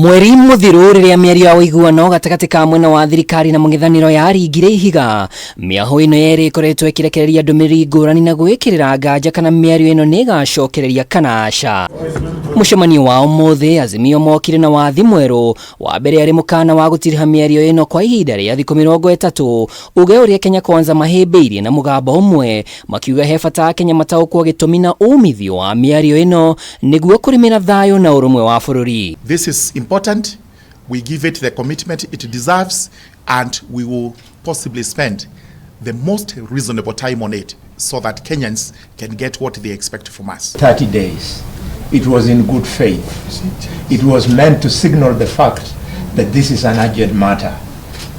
Mweri mũthiru rĩrĩa mĩario ya ũiguano gatagatĩ ka mwena wa thirikari na mũng'ethanĩro yaringire ihiga, mĩahũ ĩno yerĩ ĩkoretwo ĩkĩrekereria ndũmĩrĩri ngũrani na gwĩkĩrĩra nganja kana mĩario ĩno nĩ ĩgacokereria kana aca. Mũcemanio wa ũmũthĩ, Azimio mokire na wathi mwerũ wa mbere arĩ mũkana wa gũtiriha mĩario ĩno kwa ihinda rĩa thikũ 30, uge ũrĩa Kenya Kwanza mahĩmbĩirie na mũgambo ũmwe, makiuga he bata Akenya mataũkwo gĩtũmi na umithio wa mĩario ĩno nĩguo kũrĩmĩra thayũ na ũrũmwe wa bũrũri. This is important. We give it the commitment it deserves, and we will possibly spend the most reasonable time on it so that Kenyans can get what they expect from us. 30 days. It was in good faith. It was meant to signal the fact that this is an urgent matter.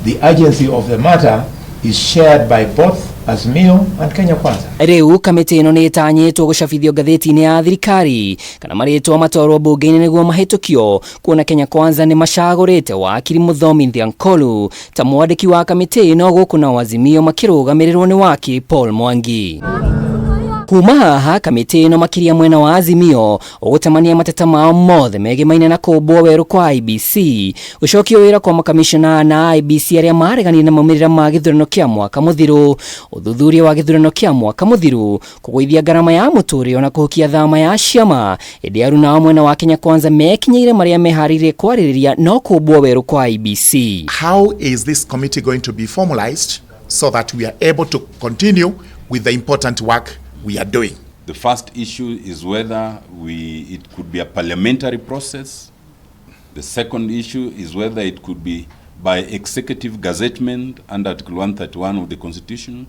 The urgency of the matter is shared by both Azimio and Kenya Kwanza. Rĩu kamĩtĩ ĩno nĩ ĩtanyĩtwo gũcabithio ngathĩti-inĩ ya thirikari kana marĩtwa matwarwo mbunge-inĩ nĩguo mahĩtũkio, kuona Kenya Kwanza nĩ macagũrĩte wakiri Mũthomi Thiankolu ta mwandĩki wa kamĩtĩ ĩno, gũkũ na Azimio makĩrũgamĩrĩrwo nĩ wakiri Paul Mwangi. Kuma haha, kamĩtĩ ĩno makĩria mwena wa Azimio ũgũtemania mateta mao mothe megemaine na kũmbwo werũ kwa IEBC, gũcokio wĩra kwa makamishona na IEBC arĩa mareganire na maumĩrĩra ma gĩthurano kĩa mwaka mũthiru, ũthuthuria wa gĩthurano kĩa mwaka mũthiru, kũgũithia ngarama ya mũtũrĩre na kũhukia thama ya ciama. Ĩndĩ aruna mwena wa Kenya Kwanza mekinyeire marĩa meharĩirie kwarĩrĩria no kũmbwo werũ kwa IEBC. How is this committee going to be formalized so that we are able to continue with the important work we are doing? The first issue is whether it could be a parliamentary process. The second issue is whether it could be by executive gazettement under Article 131 of the Constitution.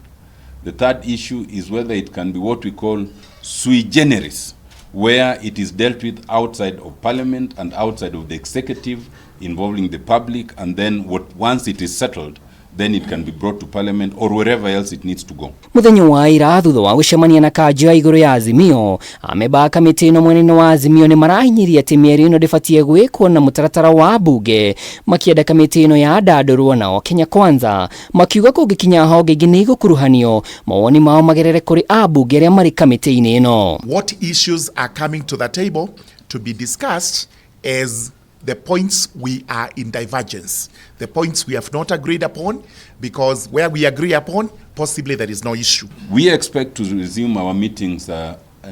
The third issue is whether it can be what we call sui generis, where it is dealt with outside of parliament and outside of the executive, involving the public, and then once it is settled, then it can be brought to parliament or wherever else it needs to go. Muthenya wa ira, thutha wa gũcemania na kanjũ ya igũrũ ya Azimio, amemba a kamĩtĩ ĩno mwena-inĩ wa Azimio nĩ marahinyĩrĩria atĩ mĩario ĩno ndĩbatiĩ gwĩkwo na mũtaratara wa mbunge, makĩenda kamĩtĩ ĩno yandandũrwo. Nao Kenya Kwanza makiuga kũngĩkinya honge ingĩ nĩ igũkuruhanio, mawoni mao magerere kũrĩ ambunge arĩa marĩ kamĩtĩ-inĩ ĩno. What issues are coming to the table to be discussed as the points we are in divergence, the points we have not agreed upon, because where we agree upon, possibly there is no issue. We expect to resume our meetings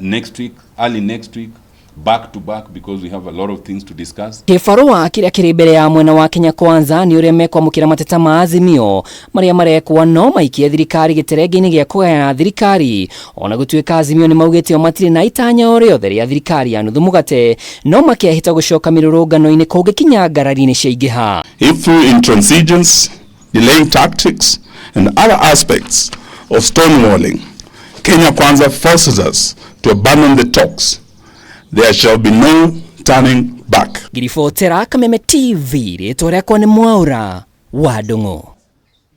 next week, early next week, back to back, because we have a lot of things to discuss. Kĩbarũa kĩrĩa kĩrĩ mbere ya mwena wa Kenya Kwanza nĩ ũrĩa mekwamũkĩra mateta ma Azimio marĩa marekwo no maikie thirikari gĩterenge-inĩ gĩa kũgayana thirikari, ona gũtuĩka Azimio nĩ maugĩte o matirĩ na itanya o rĩothe rĩa thirikari ya nuthu mũgate, no makehĩta gũcoka mĩrũrũngano-inĩ kũngĩkinya ngarari-inĩ ciaingĩha. If through intransigence, delaying tactics, and other aspects of stonewalling, Kenya Kwanza forces us to abandon the talks, there shall be no turning back. Ngiribotera Kameme TV, rĩtwa rĩakwa nĩ Mwaũra wa Ndũng'ũ.